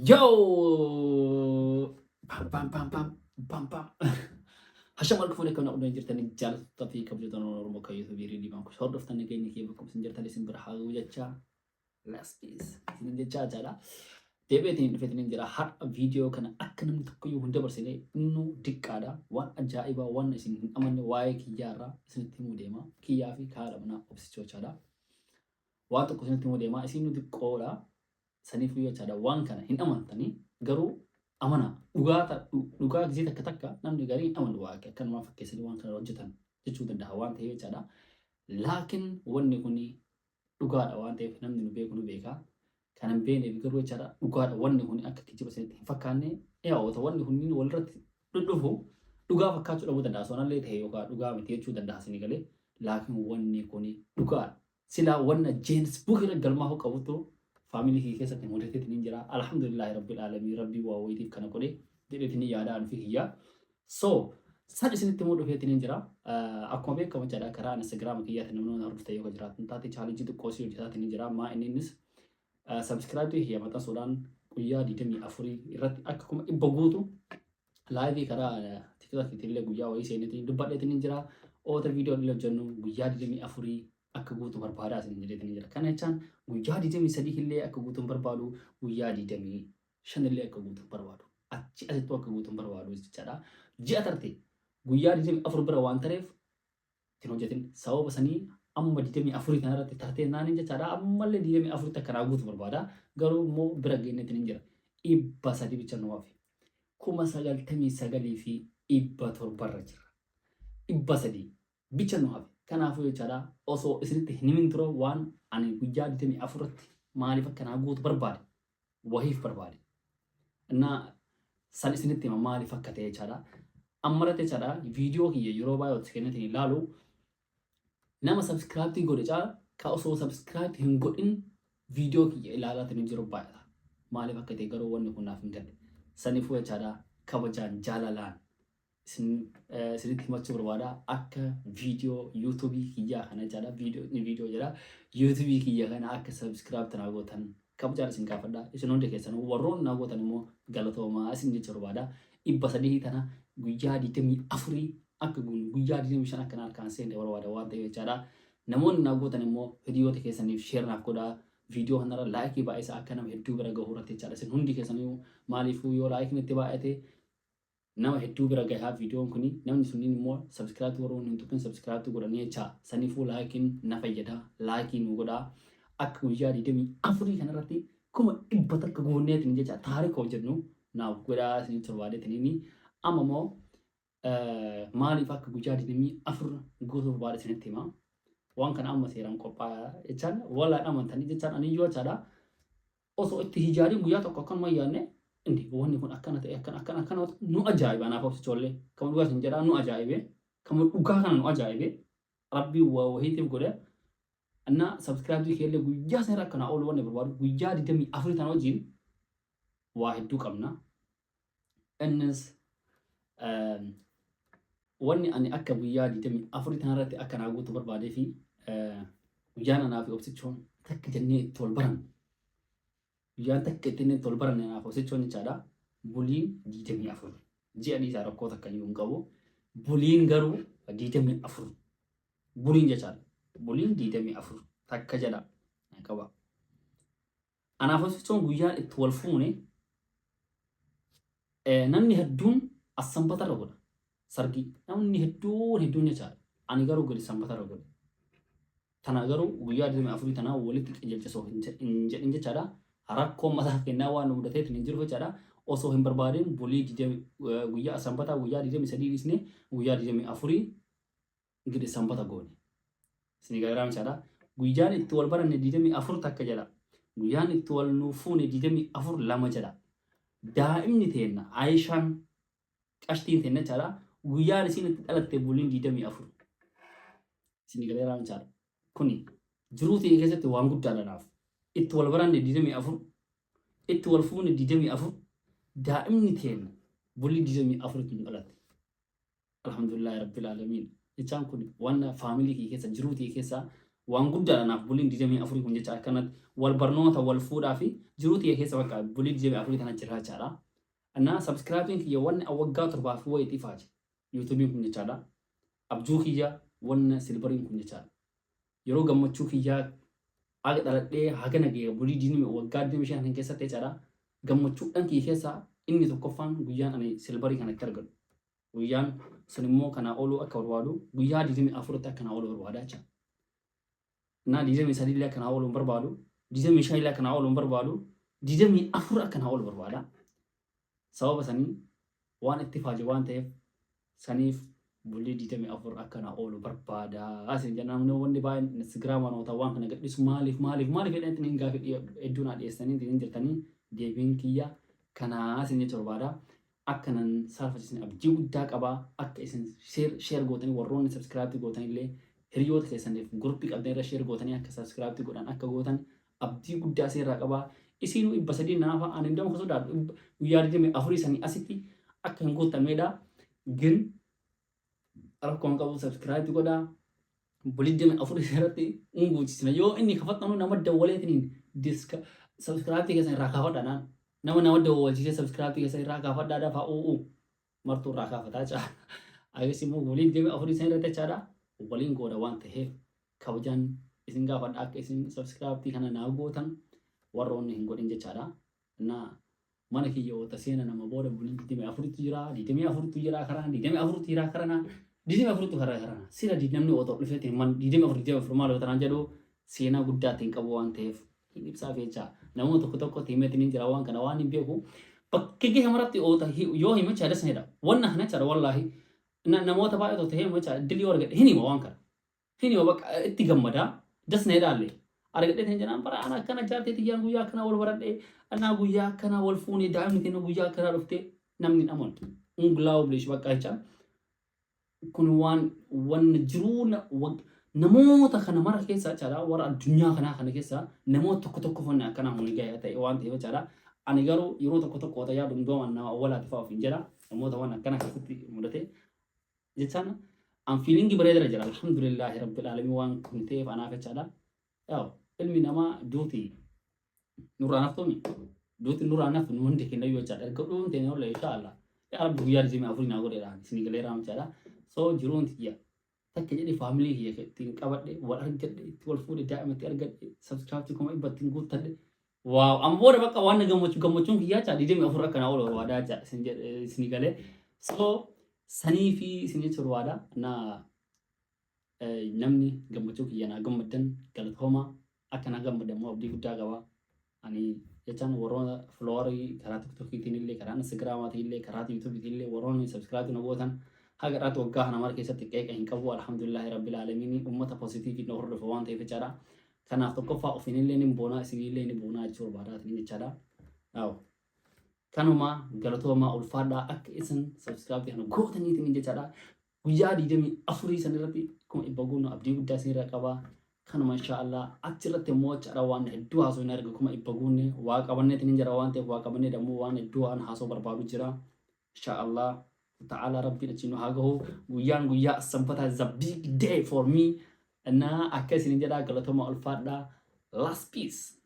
Yo! Pam pam pam pam pam pam. Hasham harka fuunee kan dhaqnee jirtanii jaallattoota fi kabajatoota Oromoo kan YouTube Riidii Baanku hordoftan nageenya kee bakka isin jirtan isin bira haa ga'u jechaa. Let's peace. Isin jechaa jechaadha. Deebi'eetiin dhufeetiin jira har'a viidiyoo kana akka namni tokkoyyuu hin dabarsine innuu diqqaadha. Waan ajaa'ibaa waan isin hin amanne waa'ee kiyyaarraa isinitti himuu deema. Kiyyaa fi kaadha manaa obsichoo jechaadha. Waan tokko isinitti himuu deema. Isin xiqqoodha. Saniifuu jechaadha waan kana hin amantanii garuu amanaa dhugaa dhugaa gisee takka takka namni garii hin amanu waa akkanumaa fakkeessanii waan kana hojjetan jechuu danda'a waan ta'eef jechaadha. Laakiin wanni kun dhugaadha waan ta'eef namni nu beeku nu beeka. Kan hin beekneef garuu jechaadha dhugaadha wanni kun akka kijiba isinitti hin fakkaanne yaa'oota wanni kunniin walirratti dhudhufu dhugaa fakkaachuu dhabuu danda'a. Sonallee ta'e yookaan dhugaa miti jechuu danda'a isinii galee laakiin wanni kun dhugaadha. Silaa wanna James Book irra galmaa'uu qabutu faamilii kiyya keessatti mudateetiin hin jira. Alhamdulillahi Rabbil Aalamiin Rabbii waa wayiitiif kana godhe jedheetiin hin yaada anfi kiyya. So san isinitti immoo dhufeetiin hin jira. Akkuma beekamu jechaadha karaa Instagram kiyyaatiin namni hordoftan yoo jiraatan taate chaalenjii xiqqoo si hojjetaatiin hin jira. Maa inni innis subscribe kiyya maxxansuudhaan guyyaa 24 irratti akka 100,000 guutu laayivii karaa TikTokiitiin illee guyyaa wayii seeneetiin dubbadheetiin hin jira. Oota viidiyoo illee hojjennu guyyaa 24 akka guutu barbaadaa isin jedheetiin hin jira. Kana jechaan guyyaa 23 illee akka guutu hin barbaadu, guyyaa 25 illee akka guutu hin barbaadu. Achi asittuu akka guutu hin barbaadu jechaadha. Ji'a tarte guyyaa 24 bira waan tareef ittiin hojjetin sababa sanii amma 24 kana irratti tartee naaniin jechaadha. Ammallee 24 akka naa guutu barbaada. Garuu immoo bira geenneetiin hin jira. 300 bicha nu hafe. 99,700 irra jira. 300 bicha nu hafe. Kanaafuu jechaadha osoo isinitti hin himin dura waan ani guyyaa 24 irratti maaliif akka naa guutu barbaade wahiif barbaade. Innaa san isinitti hima maaliif akka ta'e jechaadha. Ammarratti jechaadha viidiyoo kiyya yeroo baay'ee itti kennetiin ilaalu nama sabskiraayibtii godhe caala ka osoo sabskiraayib hin godhin viidiyoo kiyya ilaalaatiin jiru baay'ata. Maaliif akka ta'e garuu wanni kun naaf hin galle. Saniifuu jechaadha kabajaan jaalalaan isin isinitti himachuu barbaada akka viidiyoo yuutuubii kiyyaa kana jechaadha viidiyoo inni viidiyoo jedha yuutuubii kiyya kana akka sabskiraayib tanaa gootan kabajaan isin gaafadha isin hundi keessan warroon naa gootan immoo galatoomaa isin jechuu barbaada 300 tana guyyaa 24 akka guunu guyyaa 25 akka harkaan seenne barbaada waan ta'eef jechaadha namoonni naa gootan immoo hiriyoota keessaniif sheer naaf godhaa viidiyoo kanarra laayikii baay'isa akka nama hedduu bira gahu irratti jechaadha isin hundi keessaniyyuu maaliifuu yoo laayikiin itti baay'ate nama hedduu bira gahaa viidiyoon kuni namni sunniin immoo subscribe warroon hin tuqin subscribe godhanii jecha saniifuu laayikiin na fayyada laayikii nu godhaa akka guyyaa 24 kanarratti 100,000 guunneetiin jecha taarika hojjennu naaf godhaa isin torbaadeetiniini amma immoo maaliif akka guyyaa 24 guutuu barbaade isinitti hima waan kana amma seeraan qophaa'aa jechaan walaa amantanii jechaan aniyyuu jechaadha osoo itti hijaariin guyyaa tokko akkanuma yaadne indi wanni kun akkana ta'e akkana akkana akkana nu ajaa'iba anaaf obsichoollee kan dhugaa isin jedhaa nu ajaa'ibe kan dhugaa kana nu ajaa'ibe rabbii waa wahiitiif godhe እና sabskiraayibtii keellee guyyaa sana akkanaa oolu wanni barbaadu guyyaa 24 tana wajjin waa hedduu qabna. Innis wanni ani akka guyyaa 24 tana irratti akka naa guutu barbaadee fi guyyaan anaa fi obsichoon takka jennee itti wal baranne guyyaan takka itti itti wal baranne anaa fi obsichoon jechaadha buliin 24 ji'a dhiisaa rakkoo takka iyyuu hin qabu buliin garuu 24 buliin jechaadha buliin 24 takka jedha qaba. Anaaf obsichoon guyyaan itti wal fuune namni hedduun as sanbatarra godha. Sargii namni hedduun hedduun jechaadha. Ani garuu gadi sanbatarra godhe. Tana garuu guyyaa 24 tanaa walitti qajeelcha osoo hin jedhin jechaadha. Rakkoon mataa kennaa waan nu mudateef hin jiru jechaadha. Osoo hin barbaadin bulii guyyaa sanbataa guyyaa 23 dhiisnee guyyaa 24 gidi sanbata goone. Isinii galeeraa michaadha. Guyyaan itti wal baranne 24 takka jedha. Guyyaan itti wal nu fuune 24 lama jedha. Daa'imni teenna Ayishaan qashtiin teenna jechaadha. Guyyaan isiin itti dhalatte buliin 24. Isinii galeeraa michaadha. Kuni jiruu ta'e keessatti waan guddaadha naaf. Itti wal baranne 24 itti wal fuune 24. Daa'imni teenya bulii 24tti nu dhalatte. Alhamdulillahi Rabbil Aalamiin. Jechaan kun waan family kiyya keessa, jiruu tiyya keessa waan guddaadha naaf buliin 24 kun jecha. Akkanatti wal barnoota, wal fuudhaa fi jiruu tiyya keessa bakka bulii 24 tana jira jechaadha. Innaa subscribeiin kiyya wanni waggaa 7 fi wayiitti ifaaje. YouTubeiin kun jechaadha. Abjuu kiyya wanna silveriin kun jechaadha. Yeroo gammachuu kiyyaa haga dhaladhee haga nagaya bulii diinimi waggaa 25 kan keessatti jechaadha. Gammachuudhaan kiyya keessaa inni tokkoffaan guyyaan ani silverii kana itti argadhu. Guyyaan sun immoo kanaa ooluu akka barbaadu, guyyaa 24tti akka naa oolu barbaada jecha. Naa 23 illee akka naa oolu hin barbaadu. 25 illee akka naa oolu hin barbaadu. 24 akka naa oolu barbaada. Sababa sanii waan itti faaje waan ta'eef, saniif bulii 24 akka naa oolu barbaada. Isin jedha, namni wanni baay'een Instagramaan oota waan kana gadhiisu maaliif, maaliif, maaliif jedhanii hin gaafii hedduu naa dhiyeessanii hin jirtanii. Deebiin kiyya kanaa isin jechuu barbaada. Akka nan saalfachiisne abdii guddaa qabaa. Akka isin share gootanii, warroonni subscribe gootanii illee hiriyoota keessaniif groupii qabdan irra share gootanii akka subscribe godhan akka gootan abdii guddaa isin irraa qabaa. Isinuu 300 naafa ani ndama ka sodaadhu guyyaa 24 sanii asitti akka hin guutamneedha. Gin rakkoon qabu, subscribe godhaa. Bulii 24 irratti hin guuchisna. Yoo inni kafaxanu nama dawwaleetiniin diska subscribe keessan irraa kaafadha naan. Nama dawwalchiisee subscribe keessan irraa kaafadhaa, dafaa u'u martuu irraa kaafataa jecha. Agas immoo bulii 24 san irratti jechaadha. Waliin gooda waan ta'eef kabajaan isin gaafadha akka isin subscribe kana naa gootan, warroonni hin godhin jechaadha. Na mana kiyya oota seena nama booda bulii 24tti jira, 24tti jira, karaan 24tti jira, karana 24tti karaa karana. Sila namni oota dhufeetiin man 24 24 maal yoo jedhu seenaa guddaa ittiin qabu waan ta'eef hin ibsaaf jecha. Namoota tokko tokko himeetiin hin jira, waan kana waan hin beeku. Bakka gahe maratti oota yoo hime jecha dasneedha. Wanna kana jechaadha, wallaahi. Namoota baay'ee tokko hime jecha, dilii yoo argadhe hin hima waan kana. Hin hima, bakka itti gammadaa dasneedha illee. Argadhee hin jedhaan, bara ana akkana jaartee tiyyaan guyyaa akkana wal baradhee, anaa guyyaa akkana wal fuunee, daa'imni keenya guyyaa akkana dhuftee, namni hin amanu. Unglaublich bakka jecha. Kun waan wanna jiruu namoota kana mara keessa jechaadha, warra addunyaa kanaa kana keessa namoota tokko tokko fanni akkanaa huni gahee ta'e waan ta'eef jechaadha. Ani garuu yeroo tokko tokko wata yaadu hundumaa nama awwalaati fa'aa ofiin jedha, namoota waan akkana keessatti mudate jechaan an feelingii bareedara jira. Alhamdulillahi Rabbil Alamin waan kun ta'eef anaaf jechaadha. Yaa'u ilmi namaa duuti nurraa naftuumi, duuti nurraa naftu nu hundi keenya iyyuu jechaadha. Erga dhuun teenya olle, insha Allah, yaa Rabbi guyyaa 24 naa godheedha, isinii galeeraa jechaadha. So jiruun tiyya takka jedhe family kiyya ittiin qabadhe, wal argadhe, itti wal fuudhe, daa'ima itti argadhe, subscribe 100,000 ittiin guuttadhe. Wow, amma booda bakka waan gammachuu gammachuun kiyyaa jecha 24 akka naa oolu barbaadaa jecha isinii galee. So sanii fi isin jechuu barbaada. Na namni gammachuu kiyya naa gammaddan galatooma, akka naa gammaddan immoo abdii guddaa qaba. Ani jechaan warroota followerii karaa TikTokiitiin illee, karaa Instagramaatiin illee, karaa YouTubeiitiin illee warroonni subscribe na gootan haga irraatti waggaa kana mara keessatti qeeqa hin qabu. Alhamdulillahi Rabbil Aalamiin, uummata positiveii na hordofu waan ta'eef jechaadha. Kanaaf tokkoffaa ofiinillee ni boonaa, isinillee ni boonaa jechuu barbaadaatiin jechaadha. Yaa'u kanuma, galatoomaa, ulfaadhaa, akka isin subscribe kana gootaniitiin jechaadha. Guyyaa 24 san irratti 100,000 guunnu abdii guddaa isinirra qaba. Kanuma, insha Allah, achirratti immoo jechaadha waan hedduu haasoo hin arga. 100,000 guunne waa qabanneetiin hin jira waan ta'eef, waa qabannee dammoo waan hedduu waan haasoo barbaadu jira. Insha Allah ta'ala Rabbiin achi nu haa gahu. Guyyaan guyyaa sanbataa is a big day for me. Na akka isin jedhaa, galatooma, ulfaadhaa. Last peace.